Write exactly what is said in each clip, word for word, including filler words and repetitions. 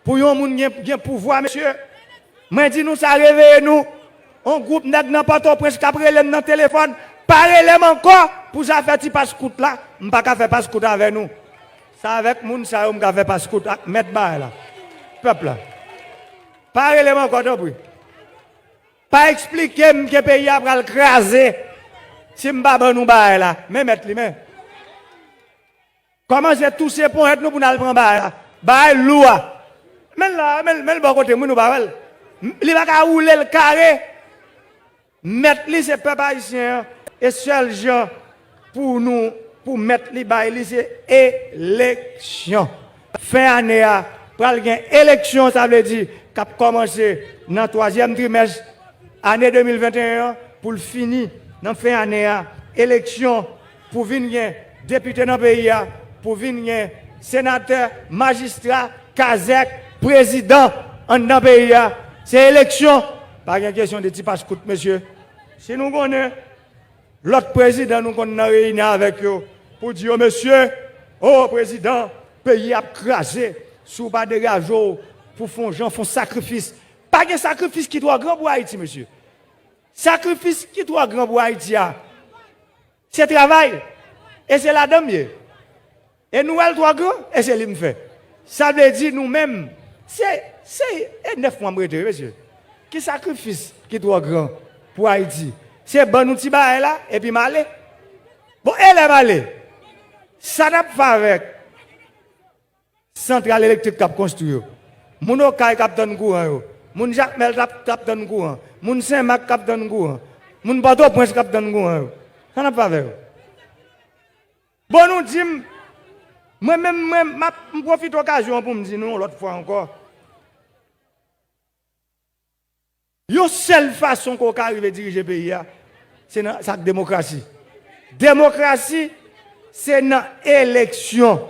Pou yon moun gen, gen pouvwa, mesye, mwen di nou sa, reveye nou. On gwoup nèg nan Pòtoprens k ap rele m nan telefòn, pa rele m ankò pou zafè ti pas kout la. M pa ka fè pas kout avè nou. Se avèk moun sa yo m ka fè pas kout ak mèt bagay la. Pèp la. Pa rele m ankò, tanpri. Pa eksplike m ke peyi a pral kraze si m pa ban nou bagay la. Men mèt li, men. Kòmanse touse ponyèt nou pou n al pran bagay la. Bagay lou a. Men l la, men, men l bò kote m, wi, nou pa wè l. Li pa ka woule l kare. Mèt li se pèp ayisyen an. E sèl jan pou nou, pou mèt li bay li, se eleksyon. Fen ane a, pral gen eleksyon, sa vle di k ap kòmanse nan twazyèm trimès ane de mil venteyen an, pou l fini nan fen ane a. Eleksyon pou vin gen depite nan peyi a, pou vin gen senatè, majistra, kazèk, prezidan anndan peyi a. Se eleksyon. Pa gen kesyon de ti pas kout, mesye. Si nou konnen lòt prezidan nou konn nan reyinyon avèk yo pou di yo, mesye, o, prezidan, peyi ap kraze. Si w pa degaje w pou fè yon jan, fè yon sakrifis. Pa gen sakrifis ki twò gran pou Ayiti, mesye. Sakrifis ki twò gran pou Ayiti a, se travay. E se ladan m ye. E nou wè l twò gran, e se li m fè. Sa vle di nou menm, se, se, e nèf mwa m rete, wi, mesye. Ki sakrifis ki twò gran pou Ayiti? Se ban nou ti bagay la, epi m ale. Bon, e lè m ale, sa n ap fè avèk santral elektrik k ap konstwi yo? Moun Okay k ap tann kouran yo? Moun Jakmèl k ap, k ap tann kouran? Moun Senmak k ap tann kouran? Moun Pòtoprens k ap tann kouran yo? Sa n ap fè avè yo? Bon, nou di m, mwen menm, mwen, m ap, m pwofite okazyon an pou m di nou yon lòt fwa ankò, yon sèl fason ke w ka rive dirije peyi a, se nan, sa k demokrasi. Demokrasi, se nan eleksyon.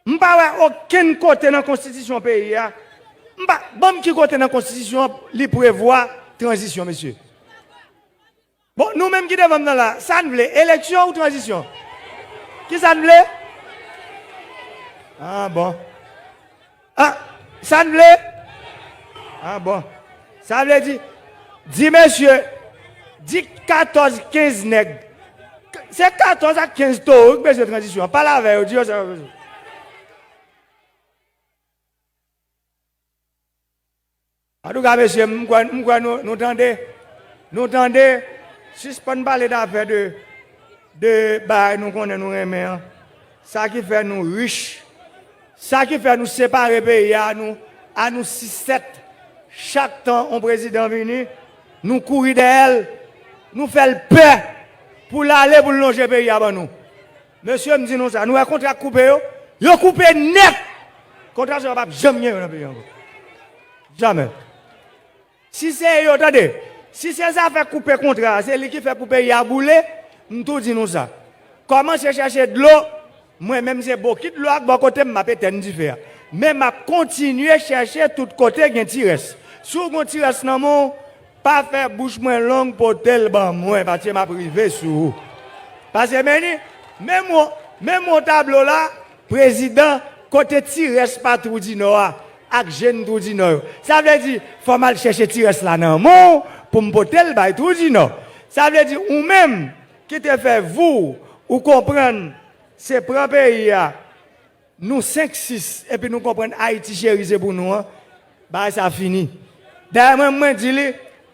M pa wè okenn kote nan konstitisyon peyi a, m pa, ban m ki kote nan konstitisyon an li prevwa tranzisyon, mesye. Bon, nou menm ki devan m nan la, sa n vle, eleksyon ou tranzisyon? Ki sa n vle? Ah, bon. Ah, sa n vle? Ah, bon. Sa vle di, di mesye, di katòz, kenz nèg. Se katòz ak kenz towo wi k bezwen tranzisyon an. Pale avè yo, di yo sa yo bezwen. Antouka, mesye, m kwè, m kwè nou, nou tande. Nou tande. Sispann pale dafè de, de bagay nou konnen nou renmen an. Sa ki fè nou rich. Sa ki fè nou separe peyi a, nou, a nou sis sèt. Chak tan yon prezidan vini, nou kouri dèyè l. Nou fè l pè pou l ale, pou l lonje peyi a ban nou. Mesye, m di nou sa, nou wè kontra k koupe yo? Yo koupe nèt! Kontra sa yo p ap janm gen yo nan peyi a ankò. Jamè. Si se yo, tande, si se zafè koupe kontra a, se li ki fè pou peyi a boule, m tou di nou sa. Kòmanse chèche dlo, mwen menm se bokit dlo ak bò kote m, m ap etèn dife a. Men m ap kontinye chèche tout kote gen ti rès. Si w gen ti rès nan men w, pa fè bouch mwen long, pote l ban mwen, paske m ap rive sou ou. Paske men ni, men mwen, men mwen tablo la, prezidan, kote ti rès pa Twou di Nò a, ak jèn Twou di Nò yo. Sa vle di, fò m al chèche ti rès la nan men w pou m pote l bay Twou di Nò. Sa vle di, ou menm ki te fè vou, ou konprann, se pran peyi a, nou senk sis, epi nou konprann Ayiti cheri se pou nou an, bagay sa fini. Dayè mwen, mwen di li,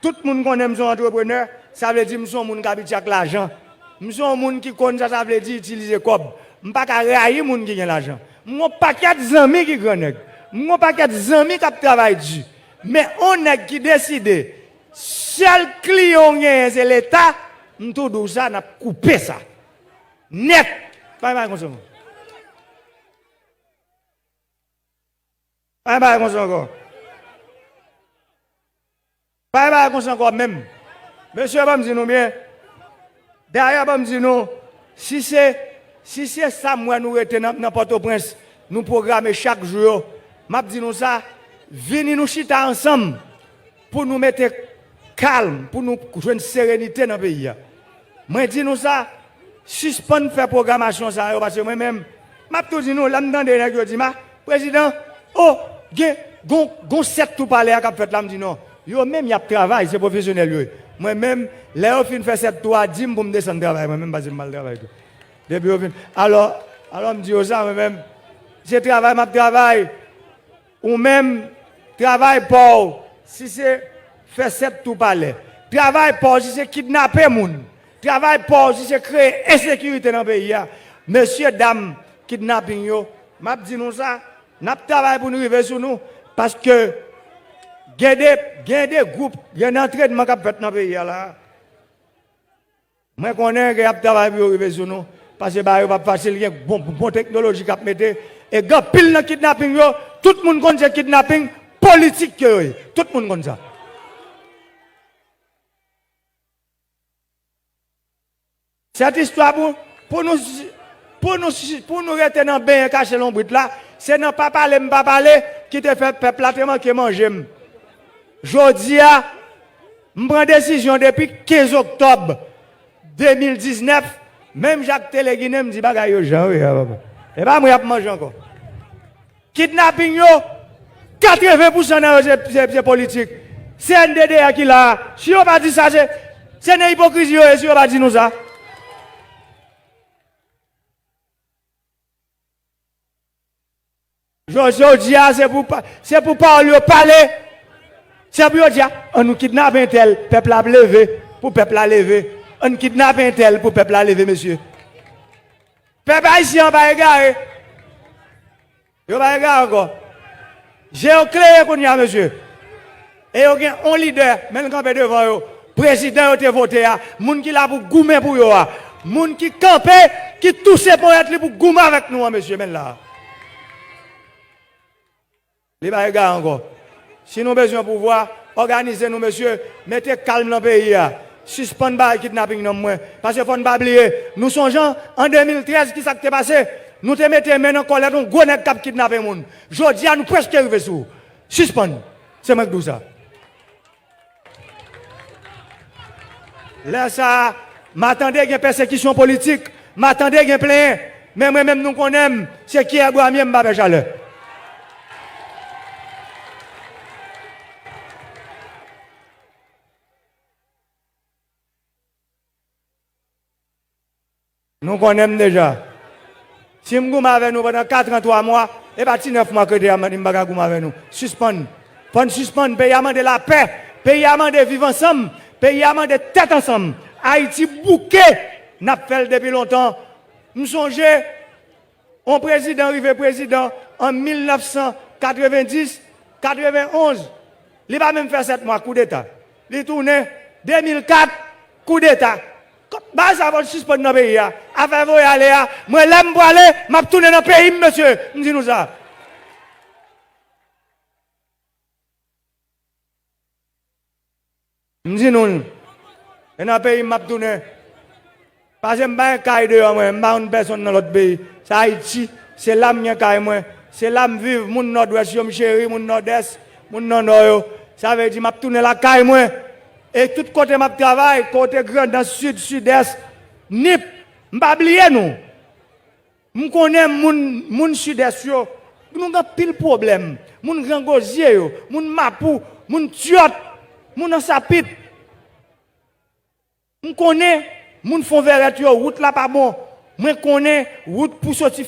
tout moun konnen m se yon antreprenè, sa vle di m se yon moun k abitye ak lajan. M se yon moun ki konn sa sa vle di itilize kòb. M pa ka rayi moun ki gen lajan. M gon pakèt zanmi ki grannèg. M gon pakèt zanmi k ap travay di. Men on nèg ki deside, sèl kliyan w genyen se Leta, m tou di w sa, n ap koupe sa. Nèt! Pa gen bagay konsa ankò. Pa gen bagay konsa ankò. Pa gen bagay konsa ankò menm. Mesye, ban m di nou byen. Dayè, ban m di nou, si se, si se sa m wè nou rete nan, nan Pòtoprens, nou pwograme chak jou yo, m ap di nou sa, vini nou chita ansanm pou nou mete kalm, pou nou jwenn serenite nan peyi a. Mwen di nou sa, sispann fè pwogramasyon sa yo, paske mwen menm, m ap tou di nou, lè m tande nèg yo di m a, prezidan, o, Gen, gon, gon sèt tou palè a k ap fèt la, m di non. Yo menm y ap travay, se pwofesyonèl yo ye. Mwen menm, lè yo fin fè sèt tou a, di m pou m desann travay, mwen menm, pase m al travay tou. Depi yo fin. Alò, alò m di yo sa, mwen menm, se travay m ap travay. Ou menm, travay pa w, si se fè sèt tou palè. Travay pa w, si se kidnape moun. Travay pa w, si se kreye ensekirite nan peyi a. Mesye dam kidnaping yo, m ap di nou sa, n ap travay pou n rive sou nou, paske gen de, gen de gwoup, gen de antrènman k ap fèt nan peyi a la. Mwen konnen ke y ap travay pou yo rive sou nou, paske bagay yo p ap fasil, gen bon, bon teknoloji k ap mete, e gen anpil nan kidnaping yo, tout moun konn se kidnaping politik ke yo ye. Tout moun konn sa. Sèt istwa pou, pou nou, pou nou, pou nou rete nan benyen kache lonbrit la, se nan pa pale m pa pale ki te fè pèp la te manke manje m. Jodi a, m pran desizyon depi kenz oktòb de mil diznèf, menm jan ak Tele Ginen, m di bagay yo jan yo ye a, papa. E pa mwen y ap manje ankò. Kidnaping yo, katreven pousan nan yo se, se, se politik. C N D D A ki la a. Si yo pa di sa, se, se nan ipokrizi yo ye, si yo pa di nou sa. Jodi, jodi a, se pou pa, se pou pawòl yo pale. Se pou yo di, a, ann nou kidnape entèl, pèp la ap leve, pou pèp la leve. Ann kidnape entèl pou pèp la leve, mesye. Pèp ayisyen an pa egare. Yo pa egare ankò. Je yo klere kounye a, mesye. E yo gen yon lidè, men l kanpe devan yo. Prezidan yo te vote a, moun ki la pou goumen pou yo a, moun ki kanpe, ki touse ponyèt li pou goumen avèk nou an, mesye, men l la. Li pa egare ankò. Si nou bezwen pouvwa, òganize nou, mesye, mete kalm nan peyi a. Sispann bay kidnaping nan mwen. Paske fò n pa bliye, nou sonje an de mil trèz, ki sa k te pase? Nou te mete men nan kòlèt yon gwo nèg k ap kidnape moun. Jodi a, nou prèske rive sou ou. Sispann. Se mwen k di w sa. Lè sa a, m a tande gen pèsekisyon politik, m a tande gen plenyen, men mwen menm nou konnen m, se kiyè bwa m ye, m pa pè chalè. Nou konnen m deja. Si m goumen avè nou pandan kat an twa mwa, e pa ti nèf mwa k rete a m di m pa ka goumen avè nou. Sispann. Fò n sispann. Peyi a mande lapè. Peyi a mande viv ansanm. Peyi a mande tèt ansanm. Ayiti bouke. N ap fè l depi lontan. M sonje, yon prezidan rive prezidan an mil nèf san katrevenndis, katrevenonz. Li pa menm fè sèt mwa, koudeta. Li tounen, de mil kat, koudeta. Bagay sa fò l sispann nan peyi a. Afè voye ale a, mwen lè m prale, m ap tounen nan peyi m, mesye. M di nou sa. M di nou l. E nan peyi m m ap tounen. Paske m pa gen kay deyò mwen, m pa konn pèsonn nan lòt peyi. Se Ayiti, se la m gen kay mwen, se la m viv, moun Nòdwès yo m cheri, moun Nòdès, moun nan Nò yo. Sa vle di m ap tounen lakay mwen. E tout kote m ap travay, kote Grandans, Sid, Sidès, Nip, m pa bliye nou. M konnen moun, moun Sidès yo, nou gen anpil pwoblèm. Moun Grangozye yo, moun Mapou, moun Tyòt, moun Ansapit. M konnen moun Fonvèrèt yo, wout la pa bon. Mwen konnen wout pou soti